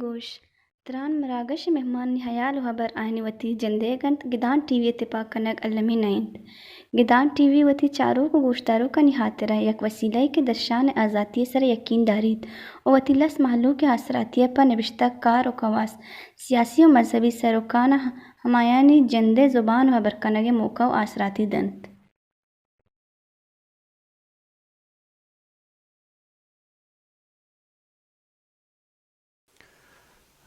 گوش، تران مراگش ءِ مہمانانی ہیال ءُ ہبر آیانی وتی جندئیگ اَنت، گدان ٹی وی ءِ تپاک کنگ المی نہ اِنت۔ گدان ٹی وی وتی چاروک ءُ گوشداروکانی ہاترا یک وسیلہ یے کہ درشان ءِ آزاتی ءِ سرا یقین داریت ءُ وتی لس مہلوک ءِ آسراتی ءَ پہ نبشتہ کار ءُ کواس، سیاسی ءُ مذہبی سروکاں ہمایانی جند ءِ زبان ءُ ہبر کنگ ءِ موقع ءُ آسراتی دنت۔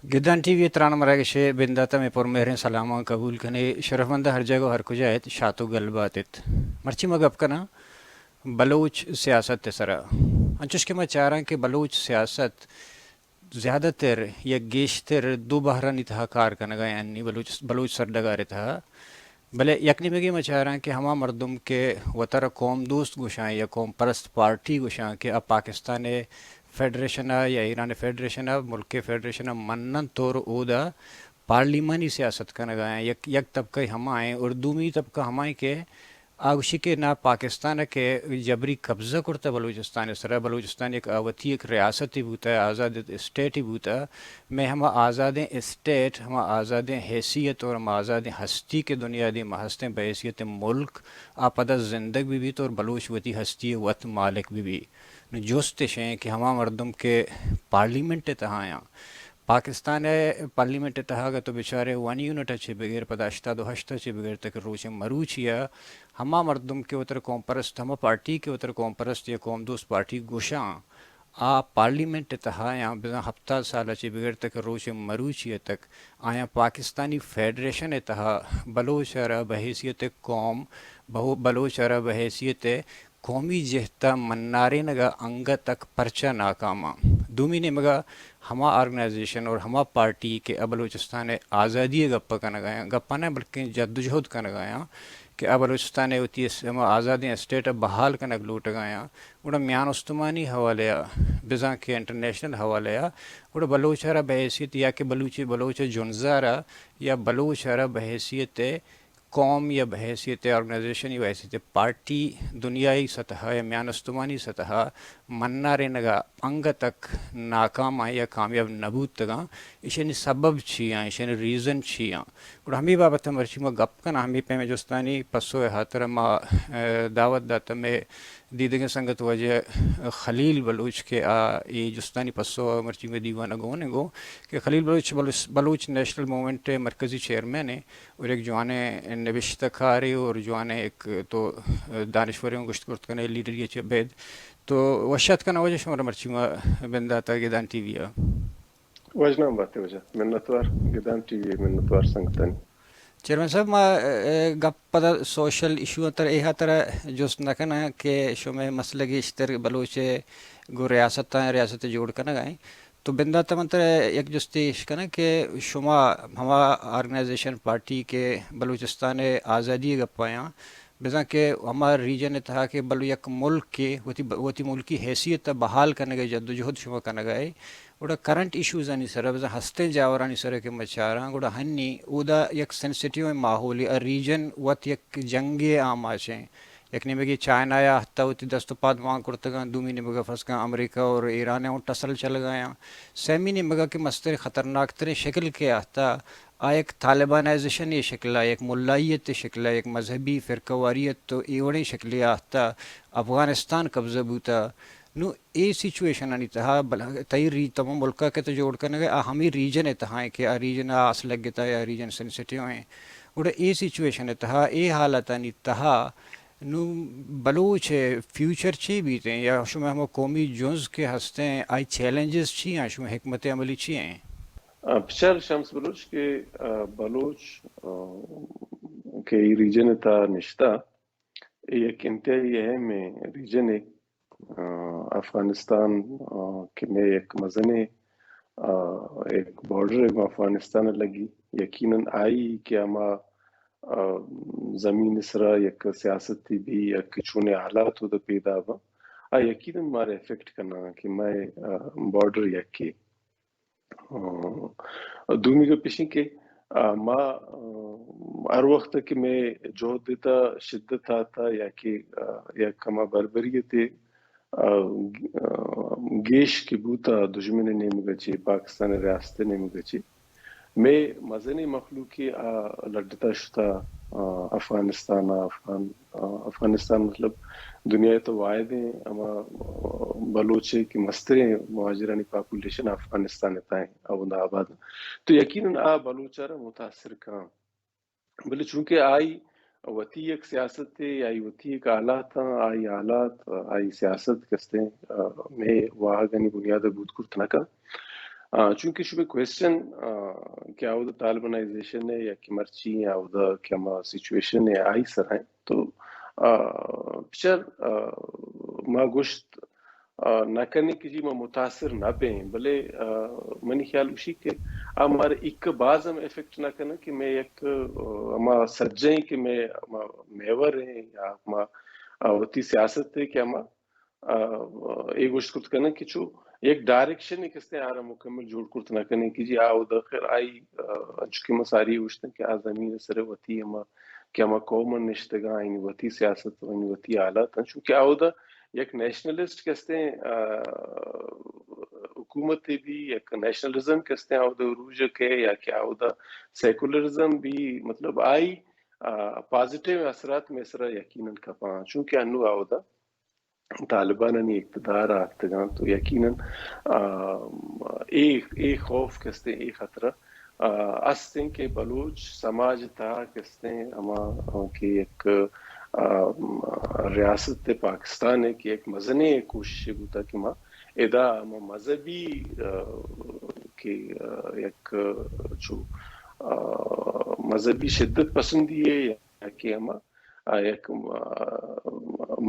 گدان ٹی وی ءِ تران مراگش ءِ بندات ءَ مئے پرمہریں سلاماں قبول کن ئے۔ شرفمند ہر جاگہ ءُ ہر کجا ات، شات ءُ گل بات ات۔ مرچی ما گپ کناں بلوچ سیاست ءِ سرا۔ انچوش کہ ما چاراں کہ بلوچ سیاست زیادہ تر یا گیشتر دو بہرانی تہا کار کنگا ایں، انی بلوچ، بلوچ سرڈگار ءِ تہا۔ بلے یک نیمگے ما چاراں کہ ہما مردم کہ وتارا قوم دوست گوشاں یا قوم پرست پارٹی گوشاں کہ آ پاکستان ءِ فیڈریشن ءَ یا ایران ءِ فیڈریشن ءَ، ملک ءِ فیڈریشن ءَ مننت اور اودا پارلیمانی سیاست کنگا ایں، یک، یک طبقہ ہما ایں اور دومی طبقہ ہما ایں کہ آ گوشی کہ نا، پاکستان ءَ کہ جبری قبضہ کرتہ بلوچستان ءِ سرا، بلوچستان یک آ وتی یک ریاستے بوتہ، آزاد اسٹیٹے بوتہ، مئے ہما آزادیں اسٹیٹ، ہما آزادیں حیثیت اور ہما آزادیں ہستی کہ دنیا ءَ دیما ہستیں بحیثیت ملک آ پدا زندگ بہ بیت اور بلوچ وتی ہستی ءِ وت مالک بہ بی۔ نوں جست اش ایں کہ ہما مردم کہ پارلیمنٹ ءِ تہا آیاں، پاکستان ءِ پارلیمنٹ ءِ تہا اگاں تو بچارے ون یونٹ ءَ چہ بگر، پدا ہشتاد ءُ ہشت ءَ چہ بگر تک روچ مروچی ءَ ہما مردم کہ وتر قوم پرست، ہما پارٹی کہ وتر قوم پرست یا قوم دوست پارٹی گوشاں، آ پارلیمنٹ ءِ تہا آیاں، بزاں ہپتاد سال ءَ چہ بگر تک روچ مروچی ءَ تک آیاں پاکستانی فیڈریشن ءِ تہا بلوچ ءَ را بحیثیت قوم، بہو-، بلوچ ءَ را بحیثیت قومی جہت ءَ منارینگ ءَ انگت تک پرچا ناکام آں۔ دومی نیمگ ءَ ہما آرگنائزیشن اور ہما پارٹی کہ آ بلوچستان ءِ آزادی ءِ گپ ءَ کنگ ءَ آیاں، گپ ءَ نہ بلکیں جدوجہد کنگ ءَ آیاں کہ آ بلوچستان ءِ وتی اس-، ہما آزادیں اسٹیٹ ءَ بحال کنگ لوٹگ ءَ آیاں، گڑا میان استمانی حوالے ءَ بزاں کہ انٹرنیشنل حوالے ءَ، گڑا بلوچ ءَ را بحیثیت یا کہ بلوچی، بلوچ ءِ جنز ءَ را یا بلوچ ءَ را بحیثیت قوم یا بحیثیت آرگنائزیشن یا بحیثیت پارٹی دنیائی سطح ءَ یا میان استمانی سطح ءَ منارینگ ءَ انگت تک ناکام آں یا کامیاب نہ بوتگ آں، ایشانی سبب چی آں، ایشانی ریزن چی آں؟ گڑا ہمے بابت ءَ مرچی ما گپ کناں، ہمے پیمیں جستانی پسو ءِ ہاترا ما، ءَ، دعوت داتہ مئے دیدگیں سنگت واجہ خلیل بلوچ کہ آ اے جستانی پسو ءَ مرچی مئے دیوان ءَ گون ایں گوں کہ خلیل بلوچ، بلوچ، بلوچ نیشنل موومنٹ ءِ مرکزی چیئرمین ایں۔ اور یک جوانیں نبشتہ کارے اور جوانیں یک تو دانشورے اوں گوشت کرت کنے لیڈری ءَ چہ ابید۔ تو وش آتک کناں واجہ شمارا مرچی ما بندات ءَ گدان ٹی وی ءَ۔ وژنام بات ئے واجہ، منتوار گدان ٹی وی ءِ، منتوار سنگتانی۔ چیئرمین صاحب، ما، اے، گپ پدا سوشل ایشو ءِ تر اے ہاترا جست نہ کناں کہ شمئے مسئلہ گیشتر بلوچ ءِ گوں ریاست ءَ، ریاست ءِ جوڑ کنگ ءَ ایں۔ تو بندات ءَ من ترا یک جستے اش کناں کہ شما ہما آرگنائزیشن پارٹی کہ بلوچستان ءِ آزادی ءِ گپ ءَ آیاں، بزاں کہ ہما ریجن ءِ تہا کہ بلو یک ملکے وتی، وتی ملکی حیثیت ءَ بحال کنگ ءِ جدوجہد شما کنگ ءَ ئے، گڑا کرنٹ ایشوزانی سرا، بزاں ہستیں جاورانی سرا کہ ما چاراں، گڑا ہنی اودا یک سینسیٹیو ماحولے، آ ریجن وت یک جنگے ءِ آماچ ایں۔ یک نیمگے چائنا ءَ آہتہ وتی دست ءُ پاد مان کرتگ اَنت، دومی نیمگ ءَ فرض کن امریکہ اور ایران ءَ اوں ٹسل چلگ ءَ آں، سیمی نیمگ ءَ کہ مستریں خطرناک تریں شکل کہ آہتہ، آ یک طالبانائزیشن ءِ شکل ءَ، یک ملائیت ءِ شکل ءَ، یک مذہبی فرقہ واریت ءُ اے وڑیں شکلے آہتہ، افغانستان قبضہ بوتہ۔ نوں اے سچویشنانی تہا بل-، تئی ری-، تمام ملک ءَ کہ تو جوڑ کنگ ءَ ئے، آ ہمے ریجن ءِ تہا ایں کہ آ ریجن ءَ آس لگتہ یا ریجن سینسیٹیو ایں۔ گڑا اے سچویشن ءِ تہا، اے حالتانی تہا نوں بلوچ ءِ فیوچر چی بیت ایں یا شمئے ہما قومی جنز کہ ہست ایں، آئی چیلنجز چی ایں، شمئے حکمت عملی چی ایں؟ آ، بچار شمس بلوچ کہ، آ، بلوچ، آ، کہ اے ریجن ءِ تہا نشتہ، اے یک انتہائی اہمیں ریجنے، آ، افغانستان، آ، کہ مئے یک مزنیں، آ، یک بارڈرے گوں افغانستان ءَ لگی۔ یقیناً آئی کہ ہما، آ، زمین ءِ سرا یک سیاستے بی یا کہ چونیں حالات اودا پیدا باں، آ یقیناً مارا افیکٹ کناں کہ مئے، آ، بارڈر یکے۔ آ، دومی گپ ایش انت کہ، آ، ما، آ، ہر وخت کہ مئے جہد ءِ تہا شدت آتہ یا کہ، آ، یک ہما بربریتے، آ، گ-، آ، گیش کہ بوتہ دژمن ءِ نیمگ ءَ چہ، پاکستان ءِ ریاست ءِ نیمگ ءَ چہ، مئے مزنیں مخلوقے آ لڈتہ شتہ، آ، افغانستان ءَ، افغان، آ، افغانستان مطلب دنیا ءِ تہ ءَ واحدیں ہما، آ، بلوچے کہ مستریں مہاجرانی پاپولیشن افغانستان ءِ تہا ایں، اودا آباد ایں۔ تو یقیناً آ بلوچ ءَ را متاثر کن۔ بلے چونکہ آئی وتی یک سیاستے، آئی وتی یک حالات آں، آئی حالات، آئی سیاست کستیں، آ، مئے واہگانی بنیاد ءَ بوت کرت نہ کن۔ آ، چونکہ شمئے کوئسچن، آ، کہ اودا طالبانائزیشن ءِ یا کہ مرچی اودا کہ ہما سچویشن ءِ آئی سرا ایں۔ تو، آ، بچار، آ، ما گوشت، آ، نہ کنیں کہ جی ما متاثر نہ بیں، بلے، آ، منی خیال گوشی کہ آ مارا ایک باز ہم افیکٹ نہ کناں کہ مئے یک، آ، ہما سجہیں کہ مئے، ہما محور ایں یا ہما، آ، وتی سیاستے کہ ہما، آ، اے گوشت کرت کناں کہ چو یک ڈائریکشنے کستیں آرا مکمل جوڑ کرت نہ کنیں کہ جی آ اودا خیر آئی، آ، انچو کہ ما ساری گوشتن کہ آ زمین ءِ سرا وتی ہما کہ ہما قوم نشتگاں، آئینی وتی سیاست، آئینی وتی حالات ایں۔ چونکہ آ اودا یک نیشنلسٹ کستیں، آ، حکومتے بی، یک نیشنلزم کستیں اودا عروج ءَ کئے یا کہ آ اودا سیکولرزم بی، مطلب آئی، آ، پازیٹیو اثرات مئے سرا یقیناً کپاں۔ چونکہ انو آ اودا طالبانانی اقتدار ءَ آتکگاں تو یقیناً، آ، اے، اے خوف کستیں، اے خطرہ، آ، استیں کہ بلوچ سماج ءِ تہا کستیں ہما، آ، کہ یک، آ، ریاست پاکستان ءِ کہ یک مزنیں کوششے بوتا کہ ما ادا ہما مذہبی، آ، کہ، آ، یک چو، آ، مذہبی شدت پسندی ءِ یا کہ ہما آ، یک، آ،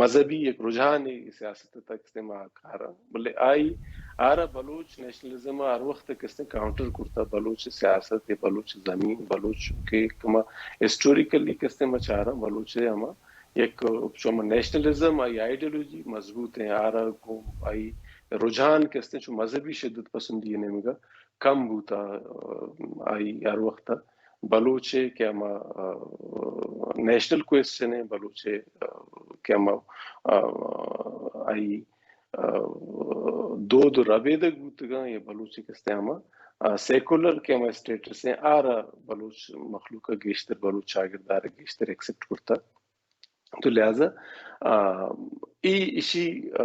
مذہبی یک رجحانے سیاست ءِ تہا کستیں ما کاراں۔ بلے آئی، آرا بلوچ نیشنلزم ءَ ہر وخت کستیں کاؤنٹر کرتا، بلوچ سیاست ءَ، بلوچ زمین، بلوچ کہ کما ہسٹوریکلی کستیں ما چاراں، بلوچ ءِ ہما یک چو ہما نیشنلزم آئی آئیڈیالوجی مضبوط ایں، آرا گوں آئی رجحان کستیں چو مذہبی شدت پسندی ءِ نیمگا کم بوتا، آ، آئی ہر وخت بلوچ ءِ کہ ہما، آ، نیشنل کوئسچن ءِ، بلوچ ءِ، آ، کہ ہما، آ، آئی، آ، دود و ربیدگ بوتگاں یا بلوچ ءِ کستیں ہما، آ، سیکولر کہ ہما اسٹیٹس ایں، آرا بلوچ مخلوق ءَ گیشتر، بلوچ چاگردار ءَ گیشتر ایکسپٹ کرتا۔ تو لہذا، آ، اے ایشی، آ،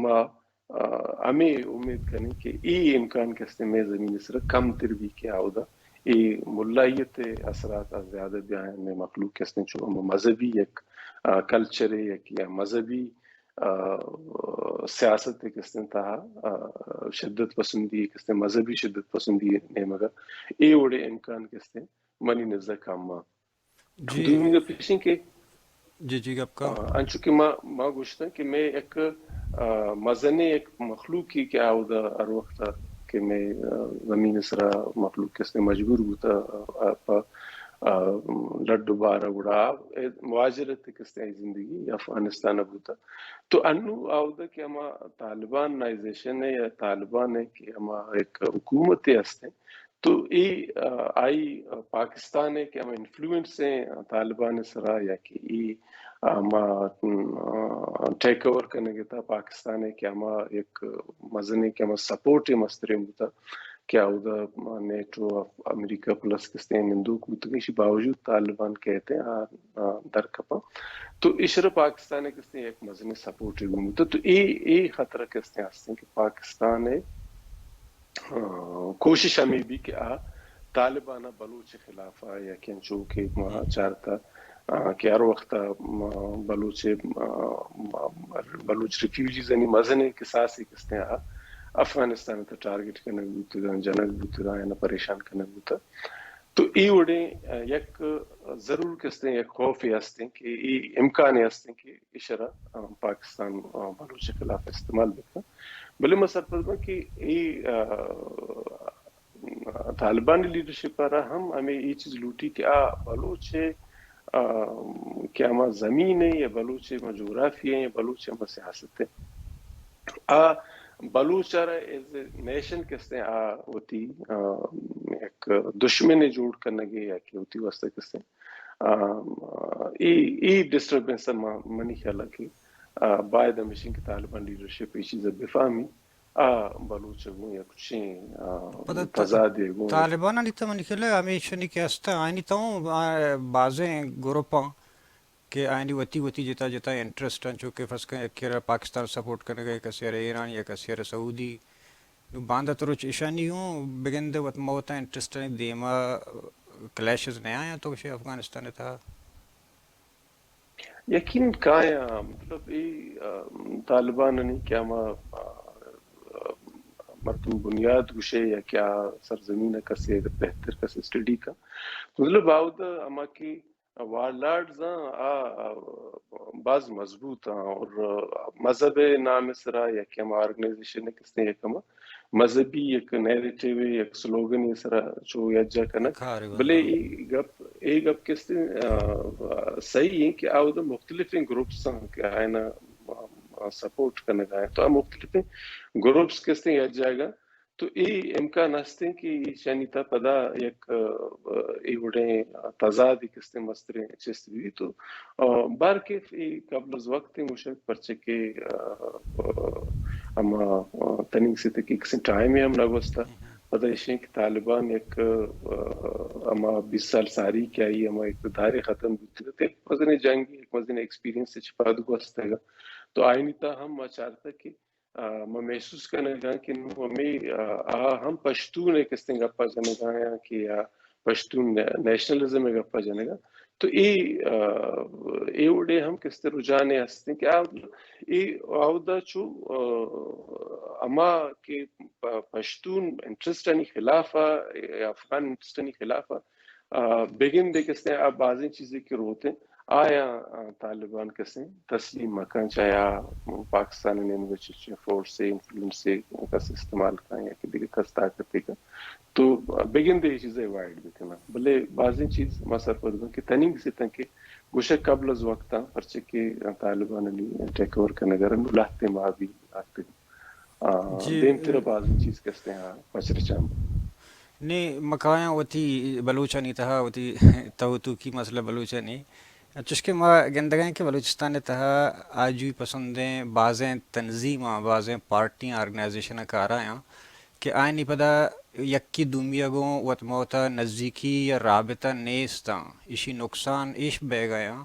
ما، آ، ہمے امید کنیں کہ اے امکان کہ استیں مئے زمین ءِ سرا کم تر بی کہ آودا اے ملائیت ءِ اثرات ءَ زیادہ بیاں، مئے مخلوق کہ استیں چو ہم مذہبی یک، آ، کلچرے یک یا مذہبی، آ، سیاستے کہ استیں تہا، آ، شدت پسندی کہ استیں، مذہبی شدت پسندی نیمگا اے وڑے امکان کہ استیں منی نزا کم آں۔ جی۔ دومی گپ ایش ایں کہ جی، جی، گپ کا۔ آ، انچو کہ ما، ما گوشتن کہ مئے یک، آ، مزنیں یک مخلوقے کہ آودا ہر وقت کہ مئے، آ، زمین سرا مخلوق کسے مجبور بوتا، آ، پہ، آ، لڈ و بار گڑا اے مہاجرت کسے زندگی افغانستان بوتا۔ تو انو آودا کہ ہما طالبانائزیشن ہے یا طالبان ہے کہ ہما ایک حکومت ہستے، تو اے، آ، آئی، آ، پاکستان ءِ کہ ہما انفلوئنس ایں، آ، طالبان ءِ سرا یا کہ اے، آ، ہما، آ، ٹیک اوور کنگ ءِ تہا پاکستان ءِ کہ ہما یک مزنیں کہ ہما سپورٹ ءِ مستریں بوتا کہ اودا نیٹو، امریکہ پلس کستیں نندوک بوتگ، ایشی باوجود طالبان کہتے ہیں، آ، آ، در کپاں۔ تو ایشرا پاکستان ءِ کستیں یک مزنیں سپورٹ ءِ گون بوتا۔ تو اے، اے خطرہ کستیں ہستیں کہ پاکستان ءِ آ، کوشش ہمے بی کہ آ طالبان ءَ بلوچ ءِ خلاف ءَ یا کہ انچو کہ ما چارتا، آ، کہ ہر وقت ءَ ما بلوچ ءِ، آ، ما بلوچ ریفیوجیز انی مزنیں کساسے کستیں آ، افغانستان ءَ ٹارگٹ کنگ بوتگ، جنگ بوتگ، آیاں پریشان کنگ بوتگ۔ تو اے وڑیں، آ، یک ضرور کستیں یک خوفے ہستیں کہ اے امکانے ہستیں کہ اشرا، آ، پاکستان، آ، بلوچ ءِ خلاف استعمال بکن۔ بلے ما سرپد باں کہ اے، آ، طالبانی لیڈرشپ ءَ را ہم ہمے اے چیز لوٹی کہ آ بلوچ ءِ، آ، کہ ہما زمین ءِ یا بلوچ ءِ ہما جغرافیہ ءِ یا بلوچ ءِ ہما سیاست ءِ، آ بلوچ ءَ را ایز اے نیشن کستیں آ وتی، آ، یک دشمنے جوڑ کنگ ءَ یا کہ وتی واسطہ کستیں، آ، اے، اے ڈسٹربنس ءَ ما، منی خیال ءَ کہ، آ، باید ہمیش انت کہ طالبان لیڈرشپ اے چیز ءَ بفہمی۔ آ بلوچ ءَ گوں یک چین، آ، پدا ت-، تضادے گوں۔ طالبانانی تہ منی خیال ءَ ہمیشنی کہ است، آیانی تہ اوں، آ، بازیں گروپ آں کہ آیانی وتی وتی جتا جتا انٹرسٹ آں، چو کہ فرض کن یکے را پاکستان سپورٹ کنگ ءَ، کسے را ایران یا کسے را سعودی۔ نوں باندا تو روچ ایشانی اوں بگندے وت ما وتا انٹرسٹ آنی دیما کلیشز نہ آیاں تو گوشے افغانستان ءِ تہا؟ یقین کایاں، مطلب، اے، آ، طالبانانی کہ ہما، آ، مردم بنیاد گوشے یا کہ آ سرزمین ءَ کسے بہتر کسے اسٹڈی کن۔ مطلب، آودا ہما کہ وارلارڈز آں، آ، آ، باز مضبوط آں اور مذہب ءِ نام ءِ سرا یا کہ ہما آرگنائزیشن ءِ کستیں یک ہما مذہبی یک نیریٹیو ءِ، یک سلوگن ءِ سرا چو یکجا کنگ۔ کارے بلے بنداں۔ اے گپ، اے گپ کستیں، آ، صحیح ایں کہ آ اودا مختلفیں گروپس آں کہ آیاں، آ، سپورٹ کنگ ءَ ایں۔ تو آ مختلفیں گروپس کستیں یک جاگہ، تو اے امکان ہستیں کہ ایشانی تہ پدا یک، آ، اے وڑیں تضادے کستیں مستریں چست بی۔ تو، آ، بہرکیف اے قبل از وقت ایں گوشگ، پرچہ کہ، آ، آ، ہما، آ، تنیگسے تک ایکسیں ٹائمے ہم نہ گوستا۔ پدا ایشیں کہ طالبان یک، آ، ہما بیست سال ساری کہ آئی ہما اقتدار ختم بوتگ ات، یک مزنیں جنگ، یک مزنیں ایکسپیرینس چہ پد گوستگ۔ تو آیانی تہ ہم ما چارتگ کہ، آ، ما محسوس کنگاں کہ نوں ہمے، آ، آ ہم پشتون ءِ کستیں گپا جنگا آں کہ آ پشتون نیشنلزم ءِ گپا جنگا۔ تو اے، آ، اے وڑے ہم کستیں رجحانے ہستیں کہ آ، اے اودا چو، آ، ہما کہ پ-، پشتون انٹرسٹ آنی خلاف ءَ، افغان انٹرسٹ آنی خلاف ءَ، آ، بگندے کستیں آ بازیں چیزے کہ روتیں، آیاں، آ، طالبان کسیں تسلیم مکن، چاہے آ پاکستان ءِ نیمگ ءَ چہ، چہ فورس ءِ انفلوئنس ءَ کس استعمال کن یا کہ دگہ کس طاقتے کن۔ تو بگندے اے چیز ءَ اوائڈ بکناں۔ بلے بازیں چیز ما سرپد باں کہ تنیگسے تنکہ گوشگ قبل از وقت آں، پرچہ کہ طالبانانی ٹیک اوور کنگ ءَ را نوں لہتے ماہ بی آتکگ۔ آ، جی۔ دیمتر ءَ بازیں چیز کستیں آ پچ رچان۔ نی مکایاں وتی بلوچانی تہا وتی توتوکی مسئلہ بلوچانی۔ چوشکہ ما گندگائیں کہ بلوچستان ءِ تہا آجوئی پسندیں بازیں تنظیماں، بازیں پارٹیاں، آرگنائزیشناں کارایاں کہ آیانی پدا یکے دومی ءَ گوں وت موتا نزیکی یا رابطہ نیستاں۔ ایشی نقصان ایش بیگایاں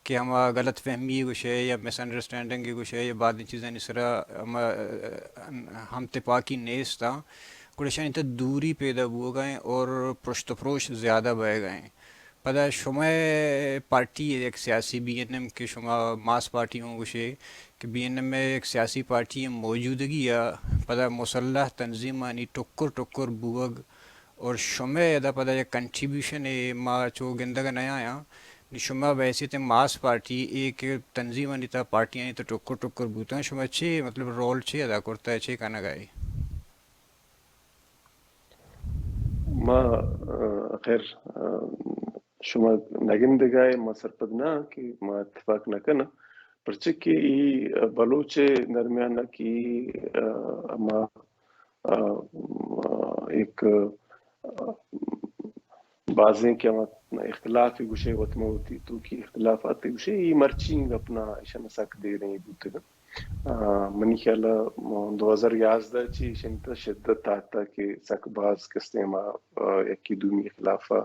کہ ہما غلط فہمی گوشے یا مس انڈرسٹینڈنگ گوشے یا بازیں چیزانی سرا ہما، ہم تپاکی نیستاں، گڑا ایشانی تہ دوری پیدا بوگا ایں اور پرشت و پروش زیادہ بئیگا ایں۔ پدا شمئے پارٹی یک سیاسی بی این ایم کہ شما ماس پارٹی ہوں گوشے کہ بی این ایم ءِ یک سیاسی پارٹی موجودگی ءَ پدا مسلح تنظیمانی ٹکر ٹکر بوگ اور شمئے ادا پدا یک کنٹریبیوشن ءَ ما چو گندگ ءَ نیایاں۔ نی شما بحیثیت ماس پارٹی اے کہ تنظیمانی تہا پارٹیانی تہا ٹکر ٹکر بوتگ، شما چے مطلب رول چے ادا کرتگ، چے کنگ ءَ ئے؟ ما، آ، خیر، آ، شما نگندگائے، ما سرپد نہ آں کہ ما اتفاق نہ کناں، پرچہ کہ ای بلوچ درمیان کہ، آ، ہما، آ، ایک، آ، بازیں کہ ہما اختلاف گوشے، وت ما وتی توکی اختلافات گوشے، ای مرچی گپ نہ، ایشاں سک دیریں بوتگ۔ آ، منی خیال ءَ دو ہزار یازدہ چی ایشانی تہ شدت آتا کہ سک باز کستیں ما، آ، یکی دومی خلاف ءَ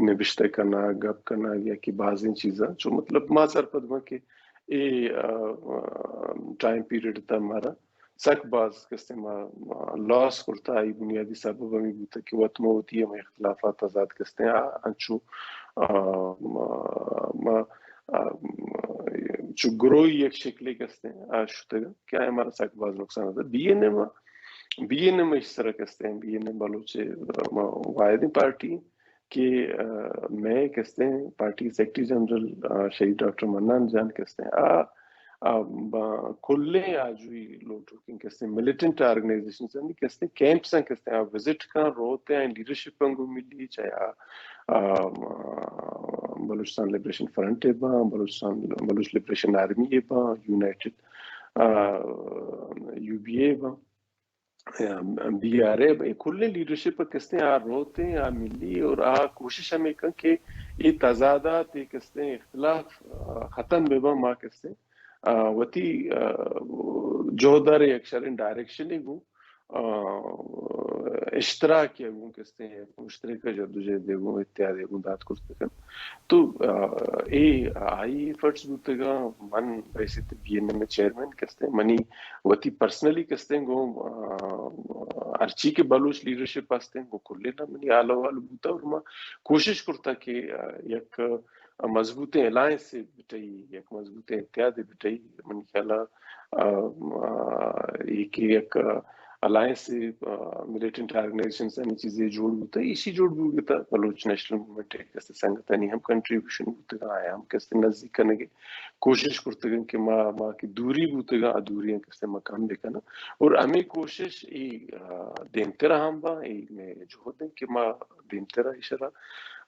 نبشتہ کنگ، گپ کنگ یا کہ بازیں چیزاں۔ چو مطلب ما سرپد باں کہ اے، آ، آ، ٹائم پیریڈ تہ مارا سک باز کستیں ما، ما لاس کرتا۔ آئی بنیادی سبب ہمیں بوتا کہ وت ما وتی ہمیں اختلافات آزاد کستیں، آ، انچو، آ، ما، ما، آ، چو گروہی یک شکلے کستیں، آ، شتگ کہ آئی مارا سک باز نقصان دات۔ B N M B N M ءِ سرا کستیں، بی این ایم بلوچ ءِ، آ، ما واحدیں پارٹی کہ، آ، مئے کستیں پارٹی سیکرٹری جنرل، آ، شہید ڈاکٹر منان جان کستیں، آ، آ، با-، کلیں آجوئی لوٹوکیں کستیں ملیٹنٹ آرگنائزیشنز آنی کستیں کیمپس آں کستیں آ وزٹ کن، روت ءُ آئی لیڈرشپ آں گوں ملی، چاہے آ، آ، بلوچستان لبریشن فرنٹ ءَ باں، بلوچستان، بلوچ لبریشن آرمی ءَ باں، یونائیٹڈ، آ، یو بی اے باں، بی آر اے، اے کلیں لیڈرشپ کستیں آ روت ءُ آ ملی اور آ کوشش ہمیں کن کہ اے تضادات، اے کستیں اختلاف، آ، ختم بہ باں، ما کستیں، آ، وتی، آ، جہد ءَ را یک شریں ڈائریکشنے گوں، آ، اشتراک یا گوں کستیں مشترکہ جدوجہد ءَ گوں، اتحاد ءَ گوں دات کرت بہ کن۔ تو، آ، اے آئی ایفرٹس بوتگاں، من بحیثیت بی این ایم ءِ چیئرمین کستیں، منی وتی پرسنلی کستیں گوں، آ، ہرچی کہ بلوچ لیڈرشپ ہستیں، گوں کلیں ءَ منی حال احوال بوتا اور ما کوشش کرتا کہ، آ، یک مضبوطیں الائنس بٹئی، یک مضبوطیں اتحاد بٹئی، منی خیال ءَ، آ، آ، اے کہ یک الائنس، آ، ملیٹنٹ آرگنائزیشنز آنی چیزے جوڑ بوتا، ایشی جوڑ بوگتا، بلوچ نیشنل موومنٹ ءِ کستیں سنگتانی ہم کنٹریبیوشن بوتگا، آیا ہم کستیں نزیک کنگے کوشش کرتگن کہ ما، ما کہ دوری بوتگاں، آ دوری ہم کستیں ما کم بکناں۔ اور ہمیں کوشش اے، آ، دیمترا ہم باں، اے مئے جہد انت کہ ما دیمترا ایشرا،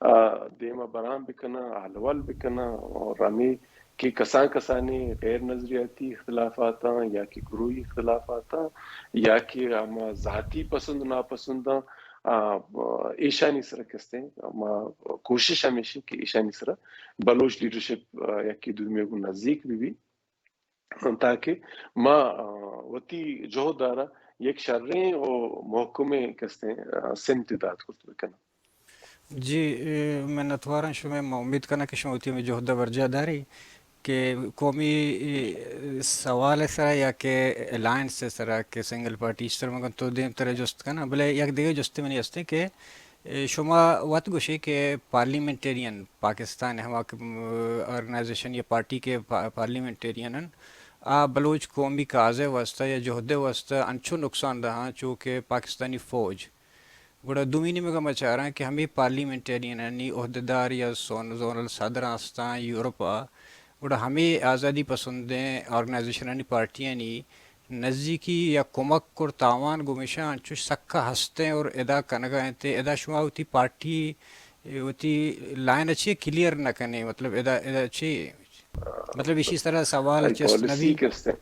آ، دیما بران بکناں، حال احوال بکناں، اور ہمیں کہ کسان کسانیں غیر نظریاتی اختلافاتاں یا کہ گروہی اختلافاتاں یا کہ ہما ذاتی پسند ناپسنداں، آ، ایشانی سرا کستیں ما کوشش ہمیش انت کہ ایشانی سرا بلوچ لیڈرشپ، آ، یکے دومی گوں نزیک بہ بی، تاکہ ما، آ، وتی جہد ءَ را یک شریں و محکمیں کستیں، آ، سمتے دات کرت بہ کناں۔ جی، اے، منتواراں شمئے، ما امید کناں کہ شما وتی ہمے جہد ءَ برجاہ داری کہ قومی، اے، سوال ءِ سرا یا کہ الائنس ءِ سرا کہ سنگل پارٹی، ایشی سرا من تو دیمترا جست کناں، بلے یک دگہ جستے منی ہستیں کہ، اے، شما وت گوشے کہ پارلیمنٹیرین پاکستان ءِ ہما کہ، م، آرگنائزیشن یا پارٹی کہ پا-، پارلیمنٹیرین انت، آ بلوچ قومی کاز ءِ واستہ یا جہد ءِ واستہ انچو نقصان دہ آں چو کہ پاکستانی فوج۔ گڑا دومی نیمگ ءَ ما چاراں کہ ہمے پارلیمنٹیرینانی عہدیدار یا زون-، زونل صدر ہستاں یورپ ءَ، گڑا ہمے آزادی پسندیں آرگنائزیشنانی پارٹیانی نزیکی یا کمک اور تاوان گوں ایشاں انچوش سکا ہستیں اور ادا کنگا انت۔ ادا شما وتی پارٹی، وتی لائن چی کلیئر نہ کنے؟ مطلب ادا، ادا چی؟ مطلب ایشی سرا سوال آئی چست نہ پالیسی بی؟ کستیں۔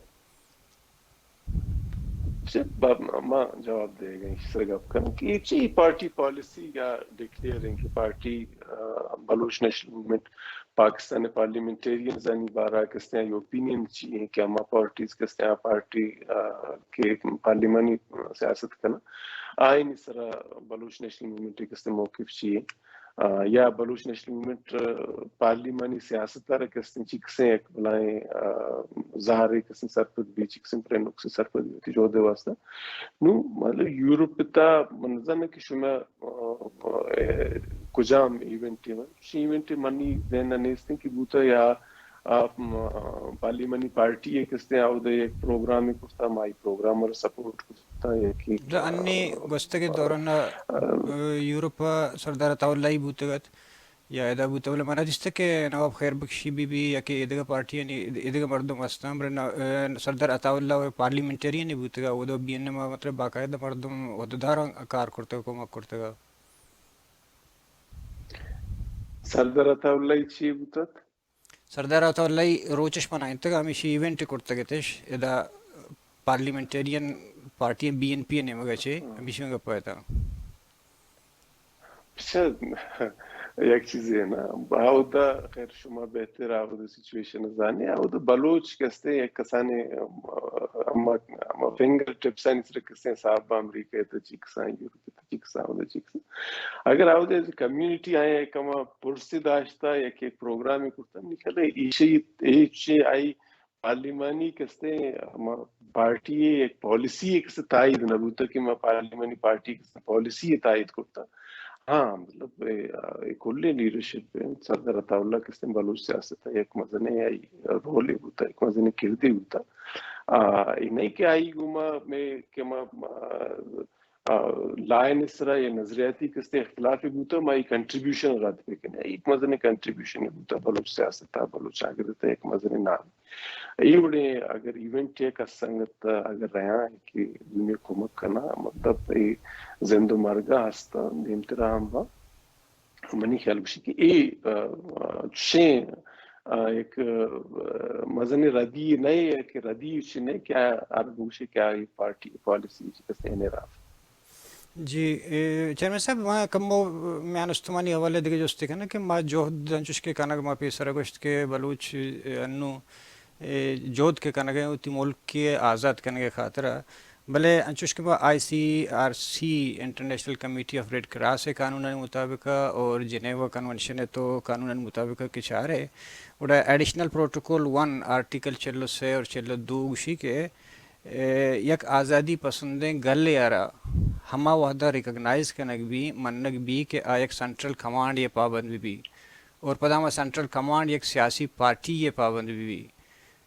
چہ با-، ما جواب دئیگ ءَ ایشی سر گپ کناں کہ اے چہ اے پارٹی پالیسی یا ڈکلیئر انت کہ پارٹی، آ، بلوچ نیشنل موومنٹ پاکستان ءِ پارلیمنٹیرینز آنی بارہ ءَ کستیں آئی اوپینین چی انت کہ ہما پارٹیز کستیں آ پارٹی، آ، کہ پارلیمانی سیاست کناں، آئینی سرا بلوچ نیشنل موومنٹ ءِ کستیں موقف چی انت؟ آ، یا بلوچ نیشنل موومننٹ، آ، پارلیمانی سیاست ءَ را کستیں چکسیں یک بلاہیں، آ، زہرے کستیں سرپد بی، چکسیں پرے نقصے سرپد بی وتی جہد ءِ واستہ۔ نوں مطلب یورپ ءِ تہا من نزاناں کہ شما، آ، آ، کجام ایونٹے من، چی ایونٹے منی ذہن ءَ نیستیں کہ بوتا یا آ، م-، پارلیمانی پارٹی ءَ کستیں آودا یک پروگرامے کرتا، ما اے پروگرام ءَ را سپورٹ کرتا، یکے، دو انی آ، گوستگیں آ، دوران ءَ، آ، یورپ ءَ سردار عطا اللہ ئی بوتگ ات یا ادا بوتگ، بلے من ءَ دیستگ کہ نواب خیر بخشی بی بی یا کہ ایدگہ پارٹیانی ایدگہ مردم ہستاں، بلے نا-، آ، سردار عطا اللہ ءَ پارلیمنٹیرین بوتگ ءَ، اودا بی این ایم ءَ مطلب باقاعدہ مردم عہدیداراں کار کرتگ، کمک کرتگ۔ سردار عطا اللہ ئی چی بوتگ؟ سردار عطا اللہ ئی روچش من ءَ انتگ، ہمیشی ایونٹ کرتگ اتش، ادا parliamentarian party B N P ءِ نیمگ ءَ چے، ہمیشی گپ ءَ اتاں۔ اچھا، یک چیزے نا، آودا خیر شما بہتر آودا سچویشن زانے، آودا بلوچ کستے یک کسانے، اما، اما فنگر ٹپسانی سر کستے صاحب امریکہ تے چی کسان یورپ تے چی کسان، آودا چی کسان۔ اگر آودا کمیونٹی آیا کما پرسی داشتا یا کہ پروگرامی کرتا، نکلے ایشی، ایشی آئی پارلیمانی کستے ہما پارٹی ءِ یک پالیسی ءِ کستے تائید نہ بوتا کہ ما پارلیمانی پارٹی ءِ کستے پالیسی ءِ تائید کرتا۔ ہاں، مطلب، اے، اے کلیں لیڈرشپ ءِ سردار عطا اللہ کستے بلوچ سیاست ءِ یک مزنیں آئی رولے بوتا، یک مزنیں کردے بوتا۔ آ، اے نہ کہ آئی گوما میں کہ ما، آ، آ، لائن سرا یا نظریاتی کستے اختلاف بوتا، ما ای کنٹریبیوشن رد بکنیں۔ ایک مزن کنٹریبیوشن بوتا بلوچ سیاست، بلوچ چاگرد ایک مزن نام۔ اے وڑے اگر ایونٹ یک سنگت اگر رہا کہ دنیا کمک کنا، مطلب اے زند و مرگا ہستا، دیمترا ہم با۔ منی خیال گوشی کہ اے، آ، آ، چشیں، آ، یک، آ، مزنیں ردی نہ اے کہ ردی چی نہ اے کہ آ، ہر گوشے کہ آ، اے پارٹی پالیسی چی کسے انحراف۔ جی، اے، چیئرمین صاحب، ما کمو میان استمانی حوالے دگہ جستے کناں کہ ما جہد انچوش کہ کنگ ما پیسرا گوشت کہ بلوچ، اے، انو اے جہد کہ کنگ ءَ وتی ملک ءِ آزاد کنگ ءِ خاطر ءَ، بلے انچوش کہ ما I C R C, international committee of red cross ءِ قانونانی مطابق ءَ اور جنیوا کنونشن ءِ تو قانونانی مطابق ءَ کہ چارے، گڑا ایڈیشنل پروٹوکول ون، آرٹیکل چل و سے اور چل و دو گوشی کہ، اے، یک آزادی پسندیں گلے ءَ را ہما وہد ءَ ریکگنائز کنگ بی، منگ بی کہ آ یک سینٹرل کمانڈ ءِ پابند بہ بی اور پدا ہما سینٹرل کمانڈ یک سیاسی پارٹی ءِ پابند بہ بی۔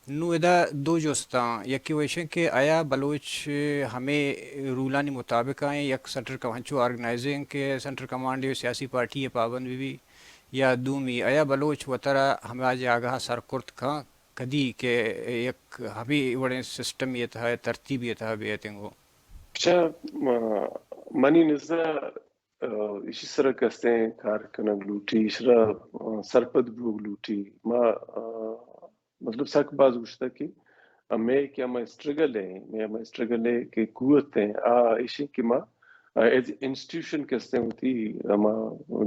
نوں ادا دو جستاں، یکے ویشیں کہ آیا بلوچ ہمے رولانی مطابق آئیں، یک سینٹرل کم-، ہنچو آرگنائزنگ کہ سینٹرل کمانڈ ءِ سیاسی پارٹی ءِ پابند بہ بی، یا دومی آیا بلوچ وترا ہما جاگہ سر کرت کن کدی کہ یک ہمے وڑیں سسٹم ءِ تہا، ترتیب ءِ تہا بیتیں گو؟ اچھا، م-، منی نزا، آ، ایشی سرا کسیں کار کنگ لوٹی، ایشرا، آ، سرپد بوگ لوٹی۔ ما، آ، مطلب سک باز گوشتا کہ مئے کہ ہما اسٹرگل ہے، مئے ہما اسٹرگل ہے کہ قوت ہے، آ ایشی کہ ما، آ، ایز انسٹیٹیوشن کسیں وتی ہما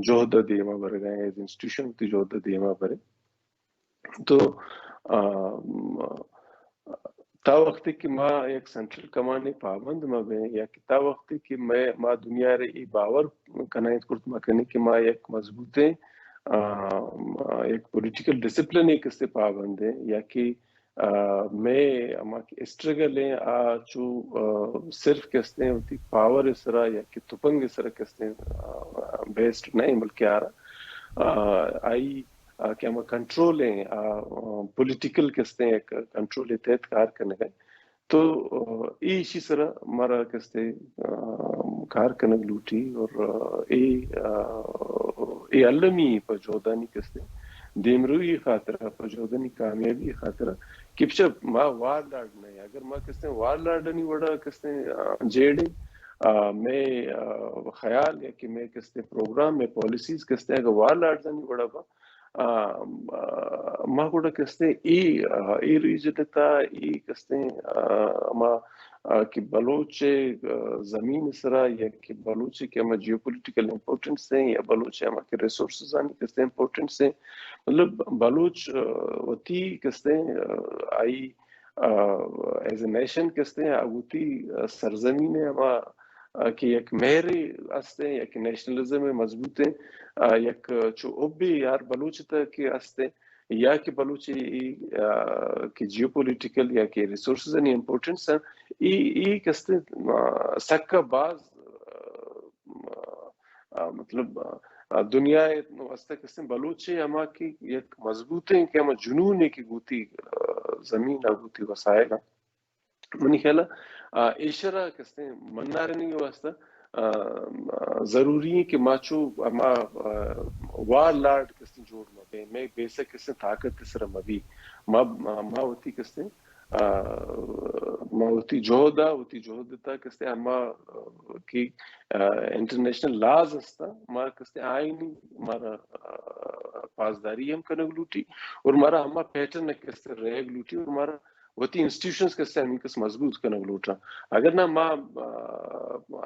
جہد دیما برگا ہے، ایز انسٹیٹیوشن وتی جہد دیما برے۔ تو، آ، م-، تا وقتی کہ ما یک سینٹرل کمانڈ ءِ پابند مہ بیں یا کہ تا وقتی کہ مئے، ما دنیا ءَ را اے باور کنائینت کرت مہ کنیں کہ ما یک مضبوطیں، آ، م-، یک پولیٹیکل ڈسپلن ءِ کسے پابند ہیں یا کہ، آ، مئے ہما کہ اسٹرگل ہیں آ چو، آ، صرف کستے وتی پاور ءِ سرا یا کہ تپنگ ءِ سرا کستے، آ، بیسڈ نہیں بلکہ آ، آ، آئی آ، کہ ہما کنٹرول ہیں، آ، آ، پولیٹیکل کستے یک کنٹرول ءِ تحت کار کنگ ءَ۔ تو، آ، اے ایشی سرا مارا کستے، آ، کار کنگ لوٹی اور، آ، اے، آ، اے المی پہ جہدانی کستے دیمروی خاطر، پہ جہدانی کامیابی خاطر کہ پچہ ما وار لارڈ نہ، اگر ما کستے وار لارڈانی وڑا کستے، آ، جیڑے، آ، مئے، آ، خیال یا کہ مئے کستے پروگرام، مئے پالیسیز کستے اگر وار لارڈانی وڑا با، آ، آ، ما گڑا کستے اے، آ، اے ریجن تا اے کستے، آ، ما، آ، کہ بلوچ، آ، زمین سرا یا کہ بلوچ کہ ہما جیو پولیٹیکل امپورٹنس ہیں یا بلوچ ہما کہ ریسورسز آنی کستے امپورٹنس ہیں، مطلب بلوچ، آ، وتی کستے، آ، آئی، آ، ایز اے نیشن کستے آ وتی، آ، سرزمین ہما، آ، کہ یک مہرے است ہیں یا کہ نیشنلزم مضبوط ہیں، آ، یک چو ابے یار بلوچ تا کہ است ہیں یا کہ بلوچ ای، آ، کہ جیو پولیٹیکل یا کہ ریسورسز نی امپورٹنس ہیں، ای، ای کستے، آ، سکا باز، آ، آ، مطلب، آ، آ، دنیا ءِ واسطہ کستے بلوچ ءِ ہما کہ یک مضبوطیں کہ ہما جنون ہے کہ گوتی، آ، زمین آ گوتی وسائل آ۔ منی خیال آ، آ، ایشرا کستے منارنی واسطہ، آ، آ، ضروری ہے کہ ما چو ہما، آ، وار لارڈ کستے جوڑ ما بے، میں بیسک کستے طاقت سر ما بی۔ ما، ما، ما وتی کستے آ، ما وتی جہد ءَ، وتی جہد تا کستے ہما، آ، کہ، آ، انٹرنیشنل لاز استا، ما کستے آئینی مارا، آ، پاسداری ہم کنگ لوٹی اور مارا ہما پیٹرن کستے ریگ لوٹی اور مارا وتی انسٹیٹیوشنز کستے ہمیں کس مضبوط کنگ لوٹا۔ اگر نہ ما، آ،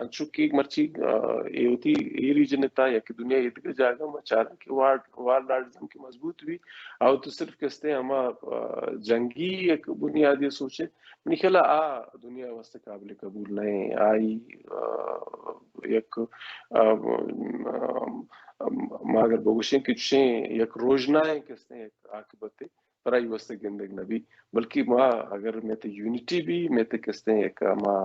انچو کہ مرچی، آ، اے وتی اے ریجن تا یا کہ دنیا ایدگہ جاگہ ما چارا کہ وار، وار لارڈزم کہ مضبوط بھی، او تو صرف کستے ہما، آ، جنگی یک بنیادی سوچے۔ منی خیال آ دنیا واسطے قابل قبول نہیں۔ آئی، آ، یک، آ، آ، ما اگر بگوشیں کہ چشیں یک روژنائیں کستے یک عاقبت پرائی واسطے گندگ نہ بی، بلکہ ما اگر میں تے یونٹی بھی، میں تے کستے یک ما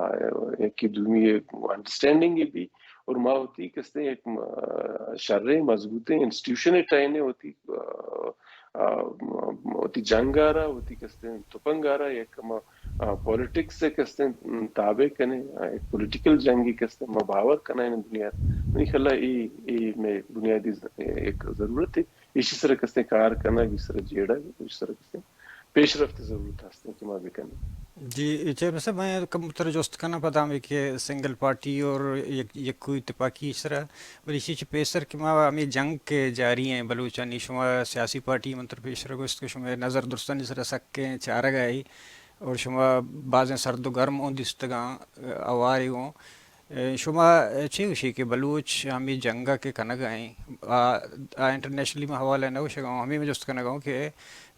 یکی دومی انڈرسٹینڈنگ بھی، اور ما وتی کستے یک، آ، شریں مضبوطیں انسٹیٹیوشن ٹائنے وتی، آ، آ، وتی جنگ آ را، وتی کستے تپنگ آ را، یک ما آ، پولیٹکس ءَ کستیں تابع کنیں، آ، ایک پولیٹیکل جنگے کستیں ما باور کنیں بنیاد۔ منی خیال ءَ اے، اے مئے بنیادی ز-، ایک ضرورت ہے۔ ایشی سر کستیں کار کنگ، ایشی سر جیڑگ، ایشی سر کستیں پیش رفت ضرورت ہستیں کہ ما بکنیں۔ جی، چیئرمین صاحب، میں کم تر جست کناں پدا ہمیں کہ سنگل پارٹی اور یک، یکو اتفاقی سرا، بلے ایشی چہ پیسر کہ ما ہمیں جنگ کہ جاری ہیں بلوچانی، شما سیاسی پارٹی من تر پیش رگوست کہ شما نظر درستانی سرا سکیں چارگ آئی اور شما بازیں سرد و گرم اوں دیستگاں، اواری اوں۔ شما چے گوشی کہ بلوچ ہمیں جنگ کہ کنگ آئیں، آ، آ انٹرنیشنلی ما حوالہ نہ گوشگاں، ہمیں میں جست کنگ آؤں کہ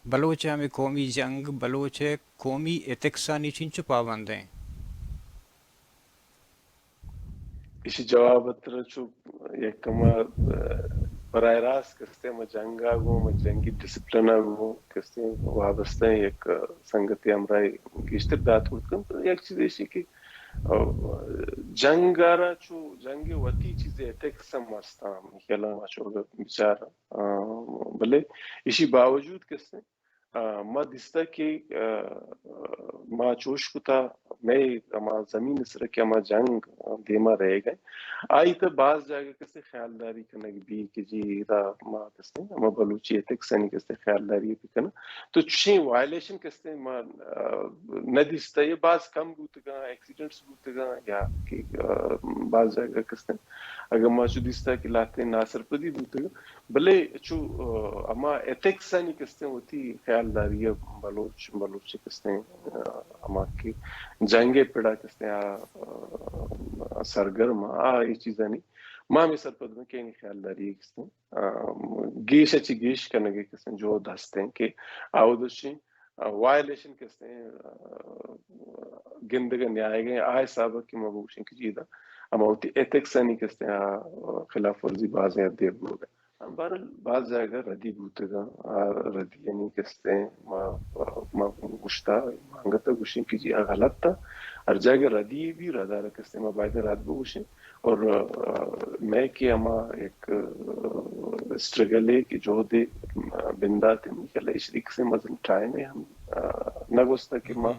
بلوچ ہمیں قومی جنگ، بلوچ قومی ایتھکسانی چنچو پابند ہیں؟ ایشی جواب ءَ ترا چو یک ہما، آ، براہ راست کستیں ہما جنگ ءَ گوں، ہما جنگی ڈسپلن ءَ گوں کستیں وابستہ ایں۔ یک سنگتے ہمراہ گیشتر دات کرت کنت۔ یک چیز ایشی کہ، آ، جنگ ءَ را چو جنگ ءِ وتی چیزے ایتھکس ہم ہستاں، ہمے خیال ءَ ما چو بچار، آ، بلے ایشی باوجود کستیں آ، ما دیستہ کہ، آ، ما چوش کتا، مئے ہما زمین سر کہ ہما جنگ دیما رہگ ءَ، آئی تہ باز جاگہ کسے خیالداری کنگ بی کہ جی ادا ما کسے ہما بلوچی ایتھکسانی کسے خیالداری بکناں۔ تو چشیں وائلیشن کسے ما، آ، نہ دیستہ، یہ باز کم بوتگاں، ایکسیڈنٹس بوتگاں یا کہ، آ، باز جاگہ کسے اگر ما چو دیستہ کہ لہتیں ناسرپدی بوتگاں۔ بلے چو، آ، ہما ایتھکسانی کستیں وتی خیالداری ءَ بلوچ، بلوچ کستیں، آ، ہما کہ جنگ ءِ پڑا کستیں آ، آ، سرگرم آ، اے چیزانی ما ہمے سرپد بیں کہ اینی خیالداری کستیں، آ، گیش ءَ چہ گیش کنگ ءِ کستیں جہد ہستیں کہ آ ودشیں، آ، وائلیشن کستیں، آ، گندگ ءَ نیایگ ءَ آ حساب ءَ کہ ما بگوشیں کہ جی ادا ہما وتی ایتھکسانی کستیں آ، خلاف ورزی بازیں حدے ءَ بوگ ءَ۔ بہرحال باز جاگہ ردی بوتگاں، آ ردیانی کستیں ما، ما گوشتا، ما انگت گوشیں کہ جی آ غلط تا۔ ہر جاگہ ردی بی، ردارا کستیں ما باید رد بگوشیں۔ اور، آ، مئے کہ ہما یک، آ، اسٹرگلے کہ جہدے، آ، بندات ءَ، منی خیال ءَ ایشی کسے مزن ٹائمے ہم، آ، نہ گوستا کہ ما،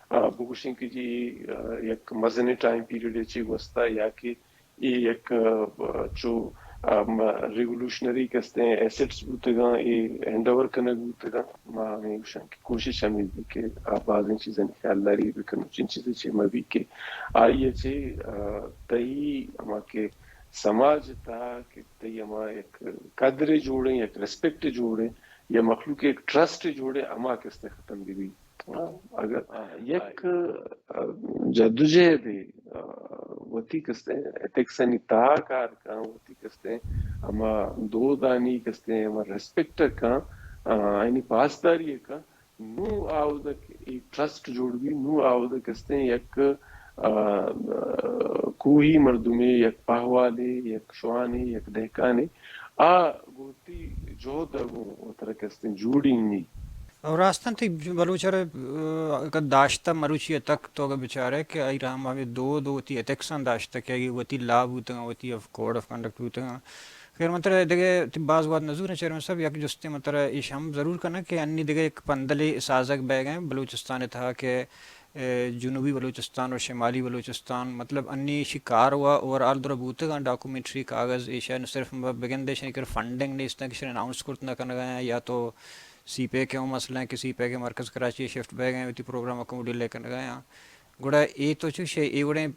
آ، بگوشیں کہ جی، آ، یک مزنیں ٹائم پیریڈے چی گوستا یا کہ اے یک، آ، چو، آ، م-، ریولوشنری کستیں ایسٹس بوتگاں، اے ہینڈ اوور کنگ بوتگاں۔ ما ہمے گوشاں کہ کوشش ہمے بی کہ آ بازیں چیزانی خیالداری بکن، چین چیزے چے مہ بی کہ آئی ءَ چے، آ، تئی ہما کہ سماج ءِ تہا کہ تئی ہما یک قدرے جوڑیں، یک ریسپیکٹ جوڑیں یا مخلوق یک ٹرسٹ جوڑیں، ہما کستیں ختم بہ بی۔ اگر یک، آ، جدوجہدے، آ، وتی کستیں ایتھکسانی تہا کار کن، وتی کستیں ہما دودانی کستیں ہما ریسپیکٹ کن، آ، آیانی پاسداری کن، نوں آودا کہ اے ٹرسٹ جوڑ بی، نوں آودا کستیں یک، آ، کوہی مردمے، یک پہوالے، یک شوانے، یک دہکانے، آ گوں وتی جہد ءَ گوں وترا کستیں جوڑینی۔ او راستاں تئی بلوچ ءَ را، آ، اگاں داشتہ مروچی ءَ تک تو اگاں بچارئے کہ آئی را ہم ہمے دود و وتی ایتھکساں داشتہ کہ آئی وتی لا بوتگاں، وتی کوڈ آف کنڈکٹ بوتگاں۔ خیر من ترا دگہ تئی باز وہد نزوراں چیئرمین صاحب، یک جستے من ترا ایش ہم ضرور کناں کہ انی دگہ یک پندلے سازگ بیگ ءَ بلوچستان ءِ تہا کہ، اے، جنوبی بلوچستان و شمالی بلوچستان، مطلب انی ایشی کار و اوور آل درا بوتگاں ڈاکومنٹری کاغذ ایشاں نوں صرف بگندے ایشانی کر فنڈنگ نیستاں کہ ایشاں اناؤنس کرت نہ کنگ ءَ یا تو سی پیک ءِ ہم مسئلہ ایں کہ سی پیک ءِ مرکز کراچی ءَ شفٹ بیگ ءَ وتی پروگرام ءَ کمو ڈیلے کنگ ءَ آں۔ گڑا اے تو چوش ئے، اے وڑیں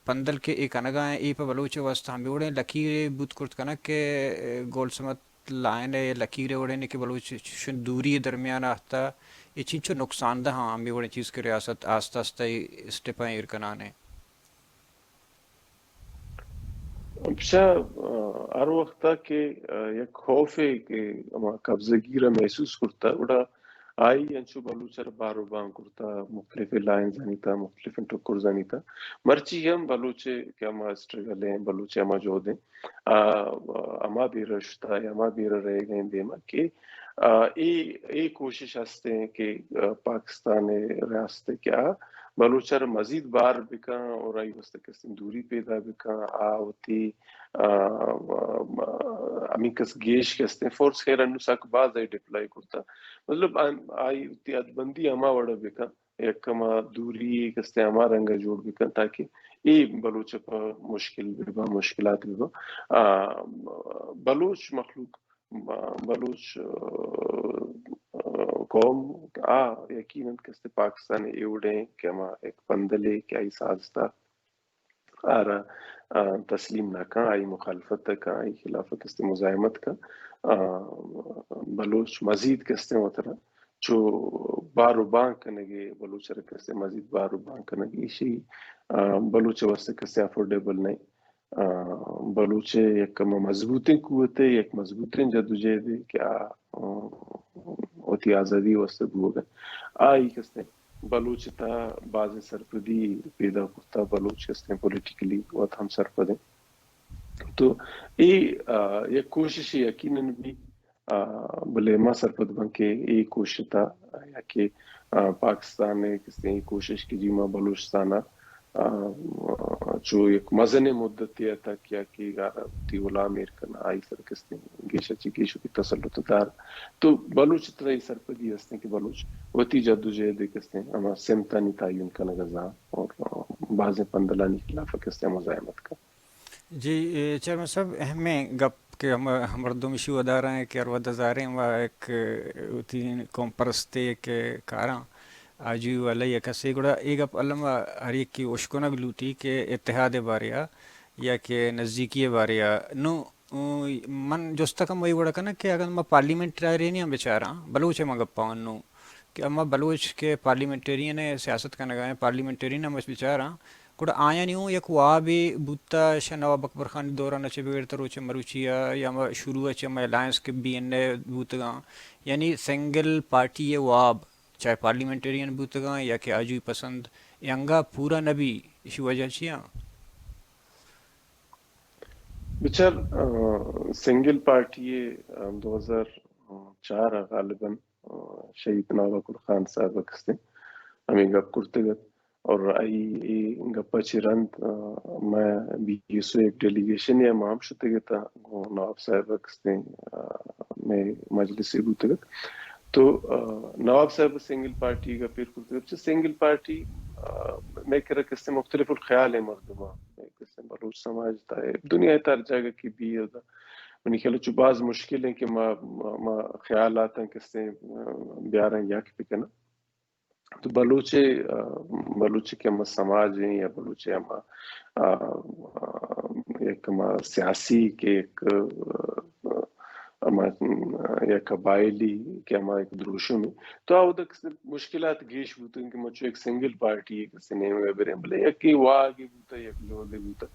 پندل کہ اے کنگ ءَ آں، اے پہ بلوچ ءِ واستہ ہمے وڑیں لکیرے بوت کرت کنگ کہ گولڈ سمتھ لائن ءِ لکیر ءِ وڑیں کہ بلوچ چشیں دوری ءِ درمیان ءَ اہتہ، اے چنچو نقصان دہ آں ہمے وڑیں چیز کہ ریاست آستہ آستہ اے اسٹیپاں ایر کنان ایں۔ پشا، آ، ہر وقت ءَ کہ، آ، یک خوفے کہ ہما قبضہ گیر ءَ محسوس کرتہ، گڑا آئی انچو بلوچ ءَ را بار و بان کرتہ، مختلف لائنزانی تہا، مختلف ٹکرزانی تہا۔ مرچی ہم بلوچ ءِ کہ ہما اسٹرگل ایں، بلوچ ءِ ہما جہد ایں، آ، ہما بیرہ شتہ، ہما بیرہ رہگ ءَ ایں دیما کہ، آ، اے، اے کوشش ہستیں کہ، آ، پاکستان ءِ ریاست کہ آ بلوچ ءَ را مزید بار بکن اور آئی واستہ کسیں دوری پیدا بکن، آ وتی، آ، ہمینکس گیش کستیں فورس خیر انوں سک باز آئی ڈپلوائے کرتہ۔ مطلب، آ، آئی وتی حد بندی ہما وڑ بکن۔ یک کما دوری کستیں ہما رنگ جوڑ بکن تاکہ اے بلوچ پہ مشکل ببا، مشکلات ببا۔ آ، بلوچ مخلوق، بلوچ، آ، قوم آ یقیناً کستیں پاکستان ایوڑیں کہ ہما یک پندلے کہ آئی سازتا آرا، آ، تسلیم نہ کن، آئی مخالفت کن، آئی خلاف کستیں مزاحمت کن۔ آ، بلوچ مزید کستیں وترا چو بار و بانگ کنگے، بلوچ را کستیں مزید بار و بانگ کنگے، ایشی، آ، بلوچ واسطے کستیں افورڈیبل نہیں۔ آ، بلوچ یک کم مضبوطیں قوت ہے، یک مضبوطیں جدوجہد ہے کہ آ، آ، وتی آزادی واسطے بوگ ء۔ آئی کستیں بلوچ تا بازیں سرپدی پیدا کرتا، بلوچ کستیں پولیٹیکلی وت ہم سرپدیں۔ تو اے، آ، یک کوشش یقیناً بھی، آ، بلے ما سرپد بن کہ اے کوشش تا یا کہ، آ، پاکستان ء کستیں اے کوشش کہ جی ما بلوچستان ء، آ، چو یک مزنیں مدتے ء تک یا کہ وتی غلام ایر کن آئی سر کستیں گیش ء چہ گیش وتی تسلط دار۔ تو بلوچ ترا اے سرپدی ہستیں کہ بلوچ وتی جدوجہد ء کستیں ہما سمتانی تعین کنگ ء زان اور، آ، بازیں پندلانی خلاف ء کستیں مزاحمت کن۔ جی، اے، چیئرمین صاحب، اہمیں گپ کہ ہم، ہم مردم ایشی ودارا ہیں کہ ہر وھد ء زاریں و یک، اے، وتی قوم پرستے کہ کاراں آجوئی والا یا کسے گڑا اے گپ الم ہر یکے اشکنگ لوٹی کہ اتحاد ء بارے ء یا کہ نزیکی ء بارے ء۔ نوں، او، من جست کناں، مئی وڑ کناں کہ اگاں ما پارلیمنٹرینے ہم بچاراں، بلوچ ء ما گپاں نوں کہ اما بلوچ کہ پارلیمنٹرین ء سیاست کنگا ہیں، پارلیمنٹرین ہم بچاراں، گڑا آیانی اوں یک وابے بوتا، شہ نواب اکبر خان دوران چہ بگر تا روچ مروچی ء یا ہما شروع ء چہ ہما الائنس کہ بی این اے بوتگاں، یعنی سنگل پارٹی ء واب، چاہے پارلیمنٹرین بوتگاں یا کہ آجوئی پسند، اے انگا پورا نہ بی، ایشی وجہ چی آں؟ بچار، آ، سنگل پارٹی ء، آ، دو ہزار چار ء غالباً، آ، شہید نواب اکبر خان صاحب ء کستیں ہمے گپ کرتگ ات۔ اور آئی اے گپ ء چہ رند، آ، مئے بی ایس او یک ڈیلیگیشنے ء ما ہم شتگ اتاں، گوں نواب صاحب ء کستیں، آ، مئے مجلسے بوتگ ات۔ تو، آ، نواب صاحب ء سنگل پارٹی ء گپ ایر کرتگ ات، چہ سنگل پارٹی، آ، مئے کرا کستیں مختلف الخیالیں مردماں، مئے کستیں بلوچ سماج تا دنیا ء ہر جاگہ کہ بی ادا منی خیال ء چو باز مشکل ہیں کہ ما، ما، ما خیالاتاں کستیں، آ، بیاراں یک بکناں۔ تو بلوچ ء، آ، بلوچ ء کہ ہما سماج ہیں یا بلوچ ء ہما، آ، آ، یک ہما سیاسی کہ یک، آ، ہما، آ، یک قبائلی کہ ہما یک دروشم ہے۔ تو آ ودا مشکلات گیش بوتن کہ ما چو یک سنگل پارٹی یک سنیم بریں، بلے یک واگی بوتا، یک جہدے بوتا۔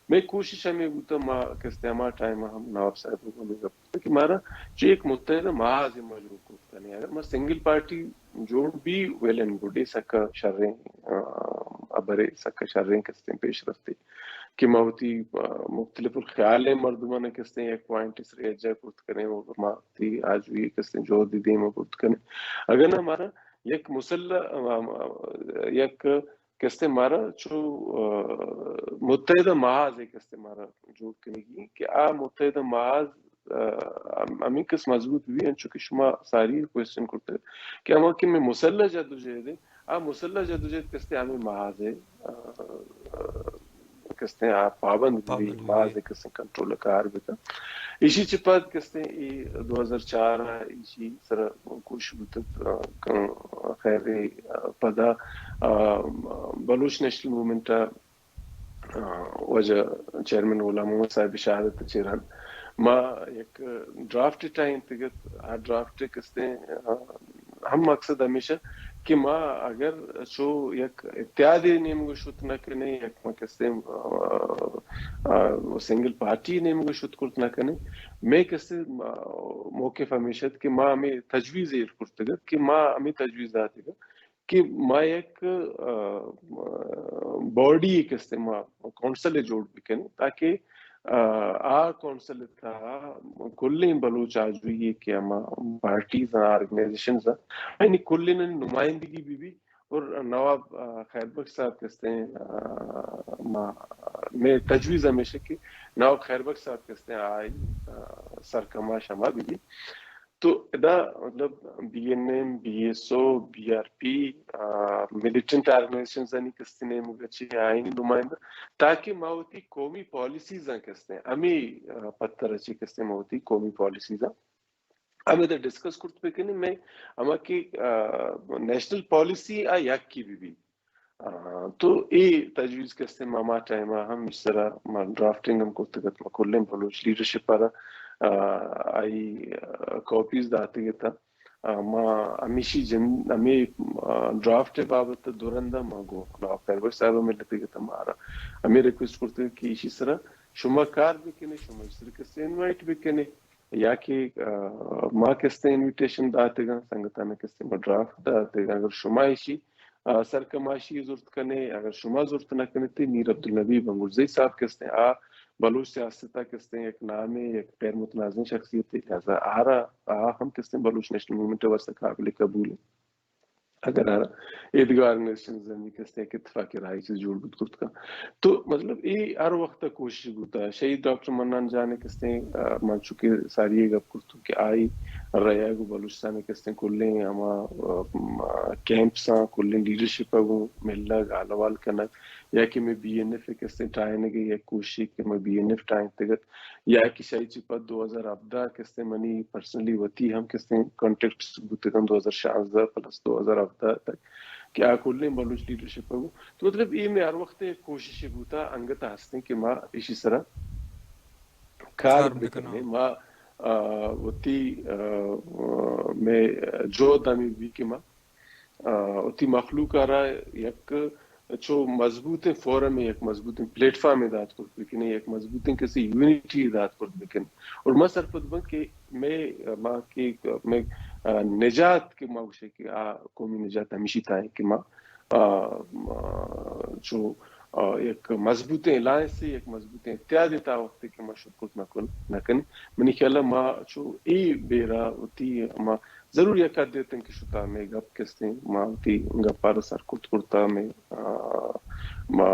مئے کوشش ہمے بوتا، ما کستیں ہما ٹائم ہم نواب صاحب ء گوں ہمے گپ کہ مارا چہ یک متحدہ محاذ ء ما جوڑ کت کنیں۔ اگر ما سنگل پارٹی جوڑ بی، ویل اینڈ گڈ، اے سکا شریں، آ، ہبرے، سکا شریں کستیں پیش رفتے کہ ما وتی، آ، مختلف الخیالیں مردماں کستیں یک پوائنٹ سر یکجا کرت کنیں و ما وتی آجوئی کستیں جہدی دیم ء برت کنیں۔ اگر نہ مارا یک مسلح، آ، آ، یک کستیں مارا چو، آ، متحدہ محاذ ء کستیں مارا جوڑ کنگی کہ آ متحدہ محاذ، آ، ہم-، ہمینکس مضبوط بی، انچو کہ شما ساری کوئسچن کرتے کہ ہما کہ میں مسلح جدوجہد ہے، آ مسلح جدوجہد کستیں ہمیں محاذ ہے، آ، آ، کستیں آ پابند بی، پابند بی۔ محاذ کستیں کنٹرول کار بکن۔ ایشی چہ پد کستیں ای دو ہزار چار ء ایشی سر کوشش بوتت، آ، کن-، خیر، آ، پدا، آ، بلوچ نیشنل موومنٹ ء، آ، واجہ چیئرمین غلام محمد صاحب شہادت چیران ما یک ڈرافٹ ٹائم تگت، آ ڈرافٹ کستیں، آ، ہم مقصد ہمیشہ کہ ما اگر چو یک اتحادی نیمگو شت نہ کنیں، یک ما کستیں، آ، آ، سنگل پارٹی نیمگو شت کرت نہ کنیں، میں کستیں، آ، موقف ہمیشہ کہ ما ہمیں تجویز ایر کرتگت کہ ما ہمیں تجویز داتگت کہ ما یک، آ، باڈی کستیں ما کونسل جوڑ بکنیں تاکہ، آ، آ کونسل تھا کلیں بلوچ آجوئی کہ ہما پارٹیز آرگنائزیشنز یعنی کلیں نمائندگی بھی بھی اور نواب، آ، خیر بخش صاحب کستیں، آ، ما، میں تجویز ہمیشہ کہ نواب خیر بخش صاحب کستیں آئی، آ، سرکماش ہما بھی بھی۔ تو ادا مطلب B N M, B S O, B R P, آ، ملیٹنٹ آرگنائزیشنز آنی کستیں نیمگ ءَ چہ آئینی نمائندہ، تاکہ ما وتی قومی پالیسیز آں کستیں، ہمے، آ، پتر ءَ چہ کستیں ما وتی قومی پالیسیز آں ہمے در ڈسکس کرت بکنیں، مئے ہما کہ، آ، نیشنل پالیسی آ یکے بہ بی۔ آ، تو اے تجویز کستیں ما، ما ٹائم ءَ ہم ایشی سرا ما ڈرافٹنگ ہم کرتگ ات، ما کلیں بلوچ لیڈرشپ ءَ را، آ، آئی، آ، کاپیز داتگ ات۔ آ، ما ہمیشی جن-، ہمے، آ، ڈرافٹ ءِ بابت ءَ دو رند ءَ ما گوں نواب خیربخش صاحب ءَ ملتگ ات، مارا ہمے ریکویسٹ کرتگ کہ ایشی سرا شما کار بکنے، شما ایشی سرا کستیں انوائٹ بکنے۔ یا کہ، آ، ما کستیں انویٹیشن داتگاں، سنگتاں کستیں ما ڈرافٹ داتگاں، اگر شما ایشی، آ، سرکماشی زرت کنے، اگر شما زرت نہ کنے، تے میر عبدالنبی بنگلزئی صاحب کستیں، آ بلوچ سیاست ءَ کستیں یک نامے، یک غیر متنازعیں شخصیتے، لہذا آرا، آ ہم کستیں بلوچ نیشنل موومنٹ ءِ واستہ قابل قبول ہیں۔ اگر ہر ایدگہ آرگنائزیشنز ہم کستیں یک اتفاق رائے چیز جوڑ بوت کرت کن۔ تو مطلب اے ہر وقت کوشش بوتا۔ شہید ڈاکٹر منان جان کستیں، آ، من چونکہ ساری گپ کرتوں کہ آئی ریا گو بلوچستان کستیں کلیں ہما، آ، کیمپس آں، کلیں لیڈرشپ گوں ملگ، حال احوال کنگ، یا کہ میں بی این ایف کستیں ٹائنگ یک کوشش کہ میں بی این ایف ٹائنتگ ات، یا کہ شاہی چہ پد دو ہزار ہبدہ کستیں منی پرسنلی وتی ہم کستیں کانٹیکٹس بوتگاں دو ہزار شانزدہ پلس دو ہزار ہبدہ تک کہ آ کلیں بلوچ لیڈرشپ ءَ گوں۔ تو مطلب اے میں ہر وقت یک کوشش بوتا انگت ہستیں کہ ما ایشی سرا کار کار بکناں۔ بکنیں۔ ما، آ، وتی، آ، میں جہد ہمیں بی کہ ما آ، وتی مخلوق ءَ را یک چو مضبوطیں فورم، یک مضبوطیں پلیٹ فارم دات کرت بکنیں، یک مضبوطیں کسی یونٹی دات کرت بکنیں۔ اور ما سرپد بن کہ میں، ما کہ میں، آ، نجات کہ ما گوشے کہ آ قومی نجات ہمیشی تھا کہ ما، آ، ما چو، آ، یک مضبوطیں الائنس، یک مضبوطیں اتحاد تا وقت کہ ما شکر نہ کن، نہ کن۔ منی خیال ءَ ما چو اے بیرا وتی ما ضرور یک حد اتن کہ شتا میں گپ کستیں، ما وتی گپا را سر کرت کرتا میں، آ، ما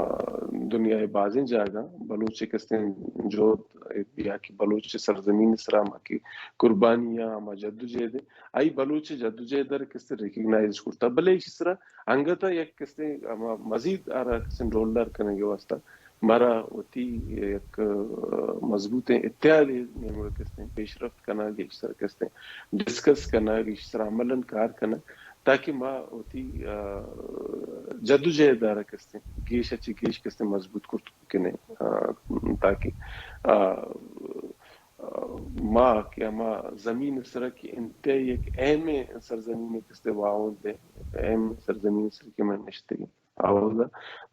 دنیا ءِ بازیں جاگہ بلوچ کستیں جہد یا کہ بلوچ سرزمین سرا ما کہ قربانی یا ما جدوجہد، آئی بلوچ جدوجہد ءَ کستیں ریکگنائز کرتا، بلے ایشی سرا انگت یک کستیں ہما مزید آرا کستیں ڈولدار کنگ ءِ واسطہ مارا وتی یک مضبوطیں اتحادے نیمگ ءَ کستیں پیش رفت کنگ، ایشی سر کستیں ڈسکس کنگ، ایشی سر عملاً کار کنگ، تاکہ ما وتی، آ، جدوجہد ءَ را کستیں گیش ءَ چہ گیش کستیں مضبوط کرت کنیں، آ، تاکہ، آ، آ، ما کہ ہما زمین سر کہ انتہائی یک اہم سرزمین کستیں واہند ہے، اہم سرزمین سر کہ من نشتگیں۔ اودا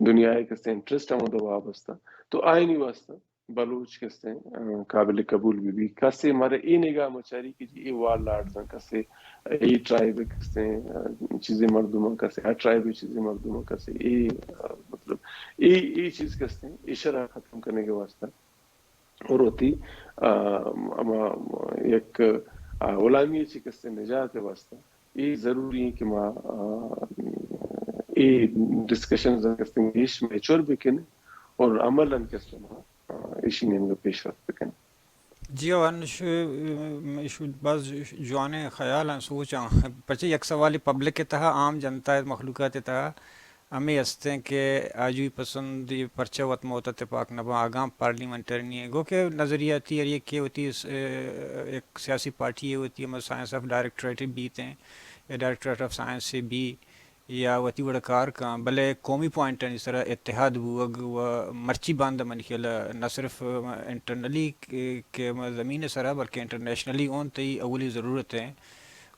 دنیا ءِ کسے انٹرسٹ ہمودا وابستہ۔ تو آئینی واسطہ بلوچ کسے، آ، قابل قبول بہ بی۔ کسے مارا اے نگاہ مچاری کہ جی اے وار لارڈز ہیں، کسے اے ٹرائب کسے، آ، چیزیں مردم ہیں، کسے آ ٹرائب چیزیں مردم ہیں، کسے اے، آ، مطلب اے، اے چیز کسے اشرا ختم کرنے کے واسطہ اور وتی، آ، ہما یک، آ، غلامی چہ کسے نجات واسطہ اے ضروری ہے کہ ما، آ، اے ڈسکشنز کسے گیش میچور بکنیں اور عملاً کسے ما، آ، ایشی نیمگا پیش رفت بکنیں۔ جی ہو، انش، ایشو باز جوانیں خیال ہیں، سوچ ہیں۔ پرچہ یک سوالی پبلک کے تہا، عام جنتا مخلوقات تہا ہمے استیں کہ آجوئی پسند پرچہ وت موت ء تپاک نہ باں، اگاں پارلیمنٹری نہیں ہے۔ گو کہ نظریاتی ہر یک کہ وتی س-، یک سیاسی پارٹی ہے، وتی ہم سائنس آف ڈائریکٹوریٹ بیت ہیں یا ڈائریکٹوریٹ آف سائنس سے بی یا وتی وڑ کار کاں، بلے قومی پوائنٹانی سرا اتحاد بوگ و مرچی باندہ منی خیال نہ صرف انٹرنلی کہ، کہ زمین سرا بلکہ انٹرنیشنلی اون تئی اولی ضرورت ہے۔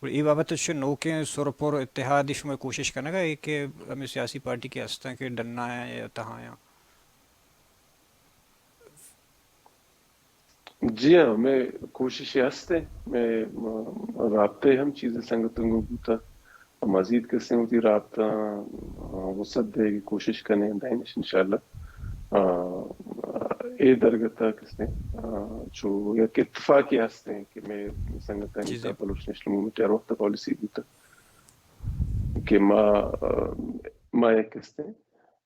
گڑا اے بابت ء چہ نوکیں سر پر اتحاد ء شما کوشش کنگ ء اے کہ ہمے سیاسی پارٹی کہ ہستاں کہ ڈنا ء یا تہا ء؟ جی ہاں، مئے کوشش ہست ہے، مئے، م-، رابطے ہم چیزے سنگتاں گوں بوتا، مزید کسیں وتی رابطہ، آ، وسعت دئیگ ء کوشش کنیں، دائنش انشاءاللہ۔ آ، اے درگت ء کسیں، آ، چو یک اتفاقے ہستیں کہ مئے سنگتانی جی، جی۔ تہا بلوچ نیشنل موومنٹ ہر وقت پالیسی بوتا کہ ما، آ، ما یک کسیں،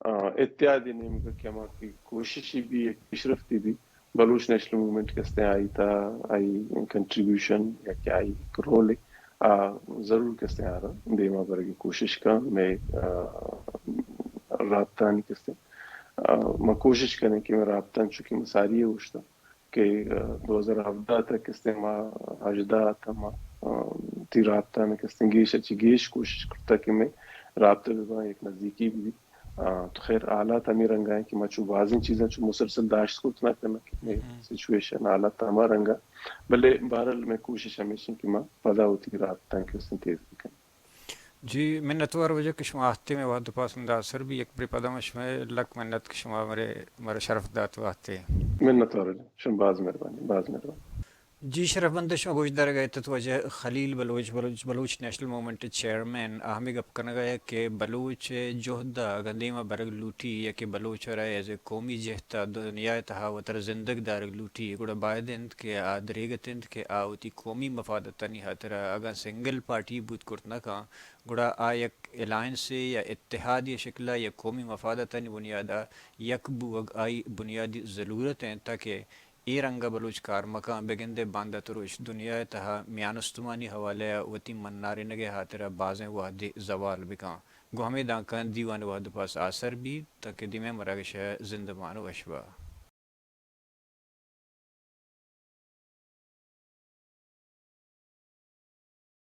آ، اتحادی نیمگا کہ ہما کہ کوششی بی، یک پیشرفتی بی، بلوچ نیشنل موومنٹ کہ استیں آئی تا آئی کنٹریبیوشن یا کہ آئی رول آ ضرور کہ استیں آرا دیما برگی کوشش کن۔ میں رابطانی کہ استیں ما کوشش کنیں کہ میں رابطان چونکہ مساری اوشتا کہ دو ہزار ہبدہ تک استیں ما ہژدہ تا ما تی رابطان کہ استیں گیش اچی گیش کوشش کرتا کہ میں رابطہ بباں، یک نزدیکی بھی۔ تو خیر، حالات ہمیں رنگا ہیں کہ ما چو بازیں چیزاں چو مسلسل داشت کرت نہ کرنا کہ میں سچویشن حالات ہما رنگا، بلے بہرحال میں کوشش ہمیشہ کہ ما پدا ہوتی رابطہ کہ استیں تیز بکنیں۔ جی، منتوار واجہ کہ شما آتے میں وہد پاس من داسر بھی یک بری پدا میں شما لک منت کہ شما مرے، مرے شرف دات واسطے۔ منتوار واجہ، شما باز مہربانی، باز مہربانی۔ جی، شرف بند شما گوش دارگا اتت واجہ خلیل بلوچ، بلوچ، بلوچ نیشنل موومنٹ چیئرمین آ ہمیں گپ کنگا ہے کہ بلوچ جہد اگاں دیما برگ لوٹی یا کہ بلوچ را ایز اے قومی جہد دنیا تہا وتر زندگ دارگ لوٹی، گڑا باید انت کہ آ دریگت انت کہ آ وتی قومی مفادتانی خاطرا اگاں سنگل پارٹی بوت کرت نہ کاں، گڑا آ یک الائنسے یا اتحادی شکلا یا قومی مفادتانی بنیادا یک بوگ آئی بنیادی ضلورت انت تاکہ اے رنگا بلوچ کار مکاں۔ بگندے باندات روچ دنیا تہا میان استمانی حوالہ وتی منارینگے خاطرا بازیں وہدے زوال بکاں۔ گوں ہمیں دانکاں دیوان وہد پاس آسر بیت تاکہ دیمیں مراگش زندمان وشبا۔